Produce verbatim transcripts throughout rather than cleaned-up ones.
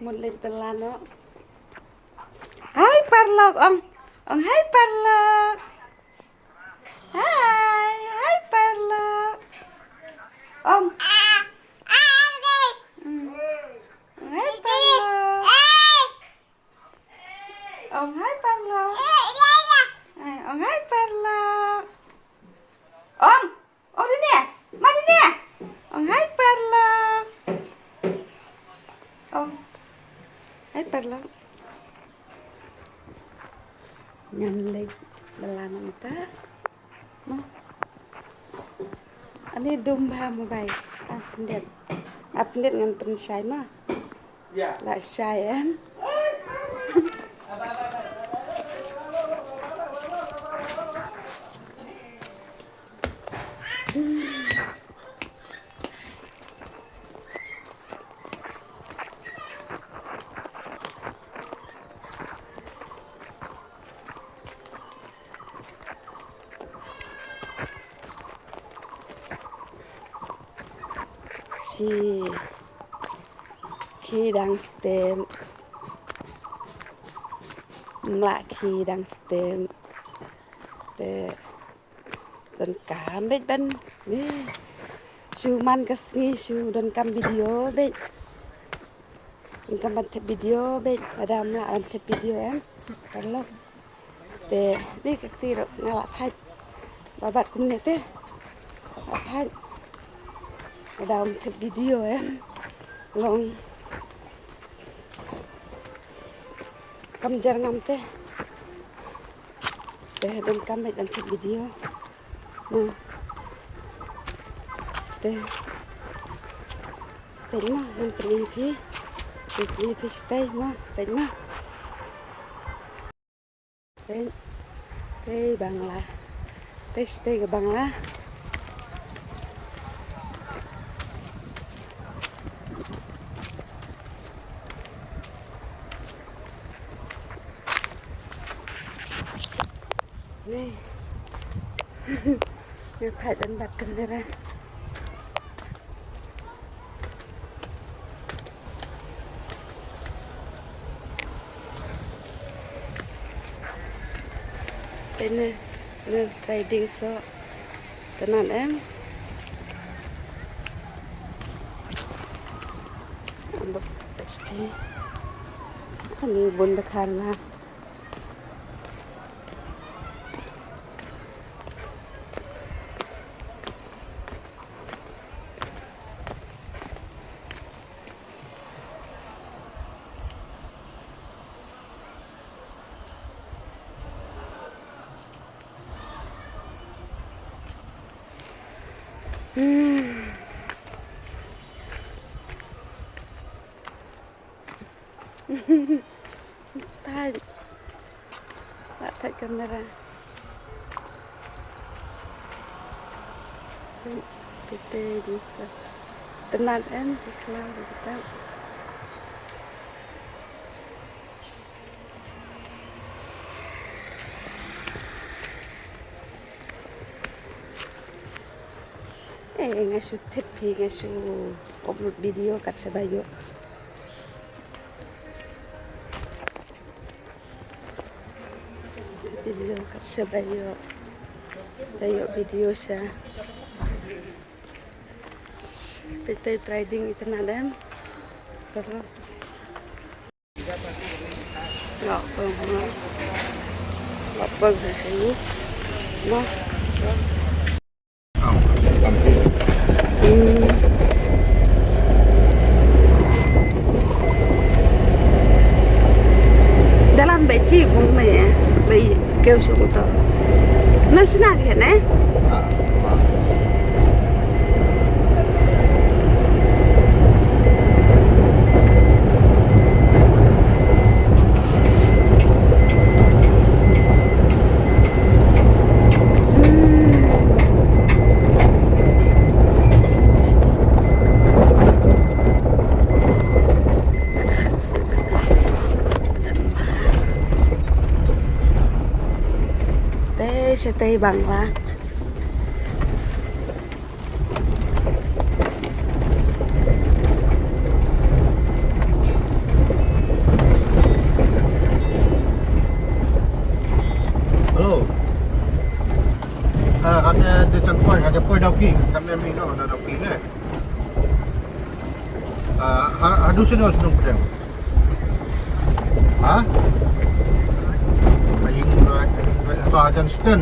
Mut leit bylla noh. Hai paralok, ong. Ong hai paralok. Hai, hai paralok. Ong. Hmm. Ong hai paralok. Ong hai paralok. Hai, ong hai paralok. Ong. Ong dini. Ma dini. Ong hai paralok. Ong hai paralok. Ngan leit bylla noh mynta. Mo. Ani dum bha mo bai. Ah, pyndet. Ah, pyndet ngan pynshai mo. Lah shai em. Shi khie dang step. Mla khie dang step. Te donkam beit ban, eh, shu man ka sngi shu donkam video beit. Donkam ban thep video beit, lada mla ban thep video em. Paralok. Te ni ka kti ruh nga la thait. Ba bat kumne te. La thait. Lada ban thep video em. Long. Kam jer ngam te. Te donkam beit ban thep video. Mo. Te. Peit mo, ngan pyni phi. Pyni phi shatei mo, peit mo. Peit. Tei Bangla. Tei shatei ka Bangla. Ni. Nga thait ban bat kamera. Te ne, ne trai ding so. Te nan em. Ambek pasti. Ani bun da khan ma. Thait. Lah thait kamera. Te te jingsa. Te nan em, te khlaw, te kitab. Eh, nga shu thep hi, nga shu upload video kat sa ba ïoh. Video kat sa ba ïoh. Da ïoh video sa. Peit te trai ding itynnad em. Terus. Lapang, lapang sini. Nah. Hmm. Dalam beci kong mai eh. Bai keu suk motor. Nah, sini lagi kan eh? Te shatei Bangla. Eh, de chan poi, ha de poi Dawki, kan ne mi no na Dawki ne. Ah, ha, haduh sini Shnong Pdeng. Ha? Aying, eh, sa jan sten.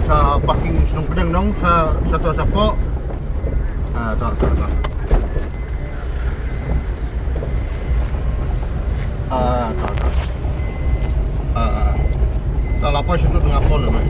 Sa parking Shnong Pdeng nong, sa, sa to sa po. Ah, to, to, to. Ah, to, to. Ah, ah. To la poi situ dengan phone, eh.